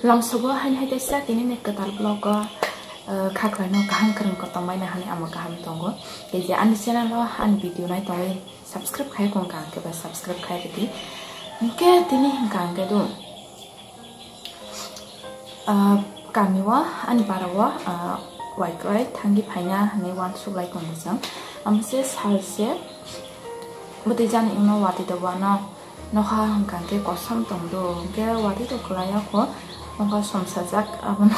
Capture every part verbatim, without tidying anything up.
Lamsogo haini hai teisa tini ni kwtal vlog o, eh, khaklaino kaham kwrwng kotor maina hani amo kaham tongo. Tei je ani channel o ani video nai tongwi subscribe khai kong kang khe ba subscribe khai rwdi. Hwnkhe tini hwnkha hwnkhe do, ah, kami o ani para o, ah, waikwrai thangwi phaina hwnwi uansuk lai tongo chwng. Amo se sal se bwtwi jani wngno watwi da uano. Nokha hwnkha hwnkhe kosom tongdo, hwnkhe watwi to kwlai ya kho, nokha somsajak abono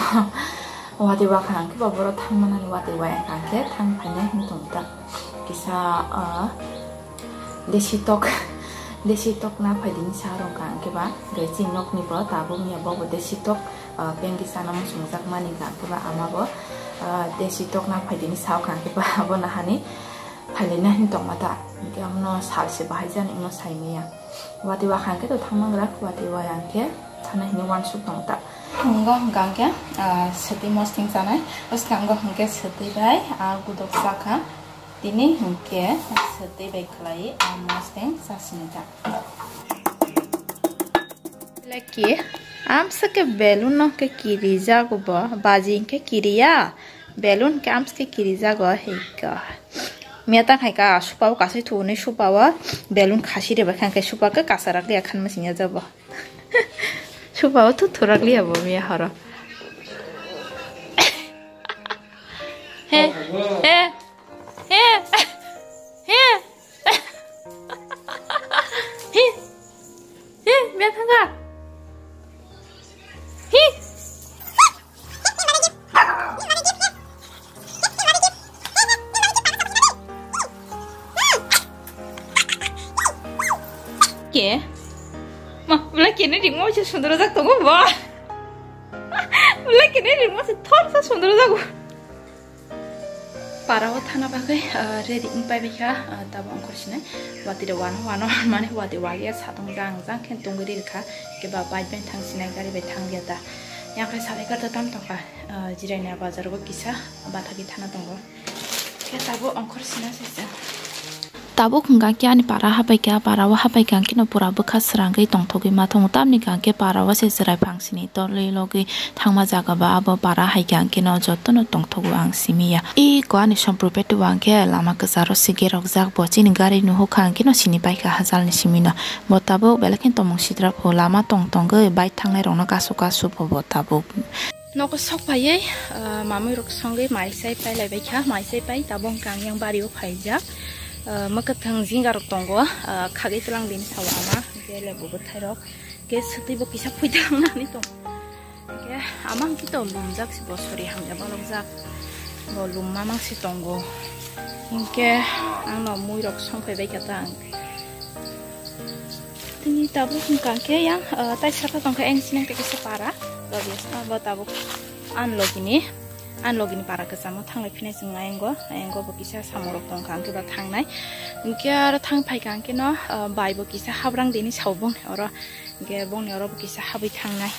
watwi wakha hwnkhe ba borok thangmanani watwi waya hwnkha hwnkhe thang phainai hwnwi tongda. Kisa, ah, desi tok, desi tok na phaidini sa rwngkha hwnkhe ba, hwnkhe chini nokni bo tabuk ni bo bo desi tok, ah, pengki sana muchungjak mani hwnkha hwnkhe ba ama bo, ah, desi tok na phaidini sa rwngkha hwnkhe ba abo nahani. Phailai na hin tongma ta, hwnkhe omono sal se bahai jani wngno sai maya. Watwi wakha hwnkhe to thangma gra, watwi waya hwnkhe thana hini uansuk tongo ta. Wngo hwnkha hwnkhe, ah, swtwi mosting chanai. Bwskango hwnkhe swtwi bai, ah, gudok chakha. Tini hwnkhe swtwi bai khwlai, ah, mosting chasini ta. Leki, amsa ke balloon no ke kirijago bo, baji ke kiriya, balloon ke amsa ke kirijago, hika. Miya ta khai ka, supa o kasai thuni supa o, balloon khasi reba khan ke supa ke kasarak liya khan masing ya jabo. Supa o thu thurak liya bo miya horo. He, he. He. He. He. He, mia thanga. He. Ke? Ma, bwlai kene ringmo se sundoro jak tongo ba. Bwlai kene ringmo se thor sa sundoro jago. Para o thana bagwi, ah, ready wng pai baikha, ah, tabo ongkhor sinai. Watwi rok wano wano mani watwi wagya satong jang jang khe tongwi ri rwkha. Khe ba bike bai thang sinai, gari bai thang liya ta. Yang khai salai kar ta tam tongkha, ah, Jiraina bazar o kisa bathagwi thana tongo. Khe tabo ongkhor sina se. Tabuk hwnkha khe ani para hapai kha, para o hapai kha hwnkhe no pura bwkha srangwi tongthogwi ma tongo. Tamni hwnkha khe para o se chwrai phang sini torlwi logwi thangma jaga ba abo para hai kha hwnkhe no jotono tongthogo ang simi ya. Eko ani sompru petu o hwnkhe lama kwcharo se gerokjak bo chini gari nuhukha hwnkhe no sini paikha hajalni simi no. Bo tabuk belai kheno tongmung sitra pho lama tong tongwi bike thangnai rokno kasu kasu pho bo tabuk. Nogo sok phaiwi, ah, mamui rok songwi mai sai pai lai bai kha, mai sai pai tabuk hwnkha ang yang bari o phaijak. Ah, mwkhwtwng jinga rok tongo, ah, khagwi twlang bini sao ama, hwnkhe lebu bwthai rok, hwnkhe swtwi bo kisa phui twlang nani tong. Hwnkhe ama hwnkhe to lumjak se bo sori hamya balokjak, bo lumma mang se tongo. Hwnkhe ang no mui rok song phai bai kha ta ang. Tini tabuk hwnkha khe yang, ah, tai saka tongkha eng sinang tei kisa para. Obvious, ah, bo tabuk ani logini, ani logini para kwchamo thanglai phinai chwng ayango, ayango bo kisa samung rok tongkha hwnkhe ba thangnai. Hwnkhe aro thang phaikha hwnkhe no, ah, bai bo kisa habrang dini sao bongni oro, hwnkhe bongni oro bo kisa habwi thangnai.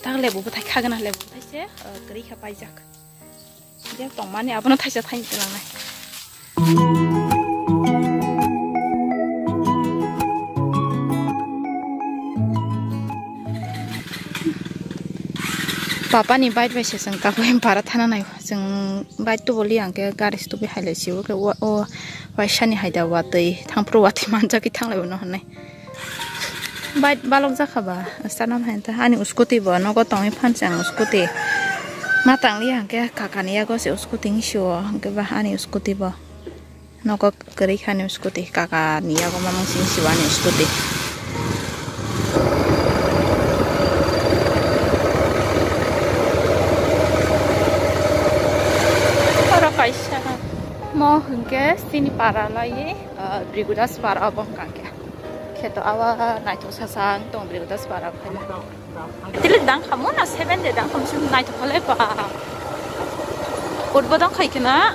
Tang lebu bwthai khagana lebu bwthai se, ah, kwrwi kha paijak. Je tongmani abono thaisa thaini twlangnai. Papa ni bike bai se chwng tabuk para thana nai. Chwng bike tubu li ang khe gari se tubu hai lai si o khe o, o waisa ni hai da watwi thang phuru watwi manjak khe thang lai o no hwnwi. Bike balok jakha ba, start no hai ta. Ani scooty bo nogo tongwi phan se ang scooty. Ma tang li hwnkhe kaka ni yago se scooty ni sio, hwnkhe ba ani scooty bo. Nogo kwrwi kha ani scooty, kaka ni yago ma mung sing sio ani scooty. Oro kaisa mo hwnkhe chini para lai, ah, Brigudas para obo hwnkha khe. Kheto awa naithok sacha wng tong Brigudas para phai. Tilik dang khamu na seven de dang khamu sum naithok kholai ba. Football dang khai kena.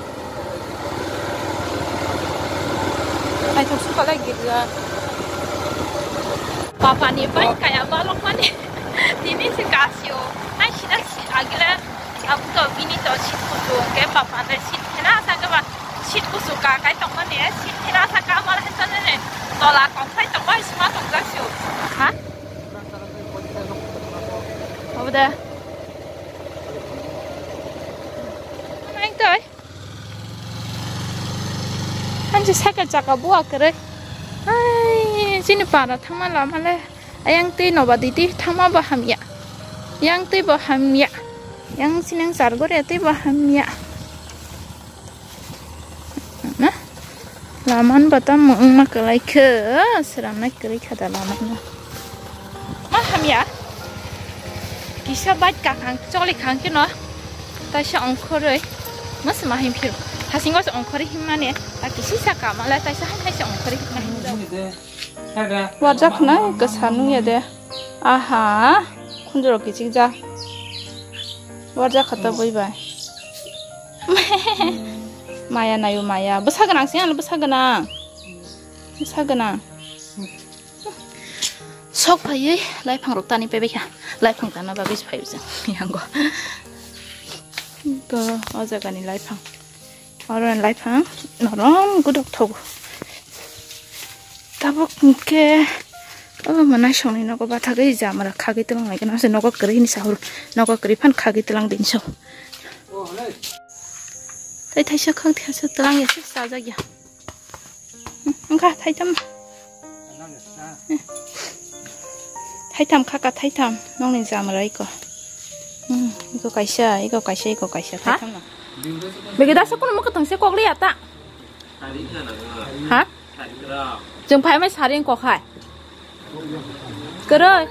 Naithok sum kholai girja. Papa ni bai kaya balok mani. Tini se kasio. Hai sida si agila. Abu to bini to sit kutu ke papa de sit kena sa ke ba. Seat kusu ka kai tongmani, seat thira saka mal hai sanani. Tola kok sai tongbai sima tongjak su. Ha? Obo de. Nang toi. Hanji cycle chaka bua kwrwi. Ai, chini para thangma lama le. Ayang twi noba diti thangma bo hamya. Yang twi bo hamya. Yang sinang chargore twi bo hamya. Na? Laman bata wngma kwlai khe, sramnai kwrwi kha da laman. Ma hamya? Kisa bike kakhang choli khang khe no. Taisa ongkhorwi. Mas ma him phiro. Hasingo se ongkhorwi himmani. Ta kisi sa kamala taisa hai hai se ongkhorwi himmani. Warjak nai kwsa nungya de. Aha. Khunjuro kichik ja. Warjak khata bui bai. Maya nayo maya. Bwsa gwnang se ano bwsa gwnang. Bwsa gwnang. Sok phaiwi laiphang rok tani paibai kha. Laiphang tana bagwi se phaiwi chwng yango. To o jagani laiphang. Oro laiphang norom gudok thogo. Tabuk hwnkhe o manai songni nogo bathagwi jamara khagwi twlang lai gana se nogo kwrwi hini sahur. Nogo kwrwi phan khagwi twlang din so. Tai thaisa khang thaisa twlang ya se sajak ya. Wngkha thaitham. Thaitham khaka thaitham nokni jamra iko. Hmm, iko kaisa, iko kaisa, iko kaisa, ha? Thaitham no. Bigi dasa kono mokotong se kokli ata. Ha? Chwng phai mai sari kok hai. Kwrwi.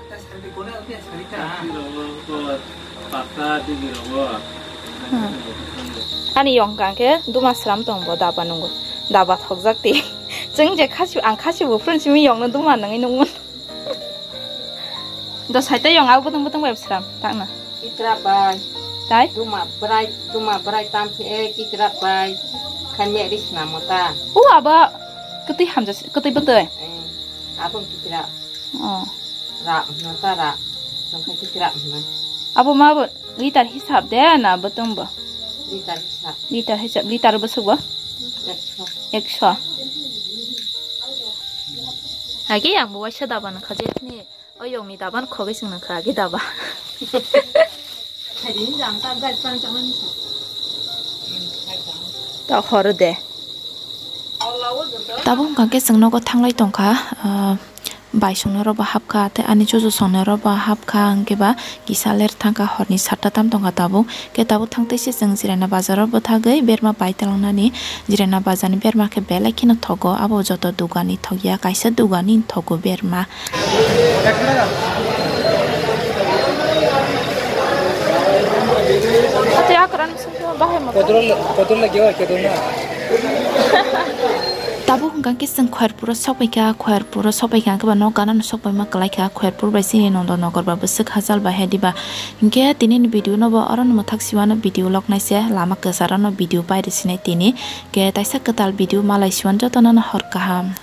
Hmm. Ani yong kang khe duma sram tong bo daba nungo. Daba thokjak ti. Chwng je khasi, ang khasi buphuru simi yong no duma nangwi nungmano. Do saita yong abo bwtwng bwtwng bai sram takna. Kitra bai. Tai? Duma brai, duma brai tam phi e kitra bai. Khamya ri snamo ta. O aba kwtwi hamja, kwtwi bwtwi. Eh, abo kitra. Oh. Ra, no ta ra. Songkha kitra no. Abo ma bo liter hisab de na bwtwng bo? Liter hisab. Liter hisab, liter bwswk bo? Ekso. Ekso. Agi ang bo waisa daba no khaje ni. O yongni daban khogwi chwng nang kha agi daba. Ta horo de. Tabuk hwnkha khe chwng nogo thanglai tongkha, ah, bai songno robo hapkha tei ani chuchu songno robo hapkha hwnkhe ba kisa ler thangkha horni satta tam tongkha tabuk. Khe tabuk thang tei se chwng Jirana bazaro bwthagwi berma pai twlangnani. Jirana bazarni berma khe belai kheno thogo, abo joto dugani thokya, kaisa dugani thogo berma. Tabuk hwnkha khe chwng Khoyerpuro sokphaikha, Khoyerpuro sokphaikha hwnkhe ba nok ganano sokphaima kwlaikha, Khoyerpur bai chini Nondonogor ba bwswk hachal bai hai diba. Hinkhe tinini video no bo oro no mwthak siwano video loknai se lama kwcharo no video pai rwsinai tini. Khe taisa kwtal video malai siwan jotono no hor kaham.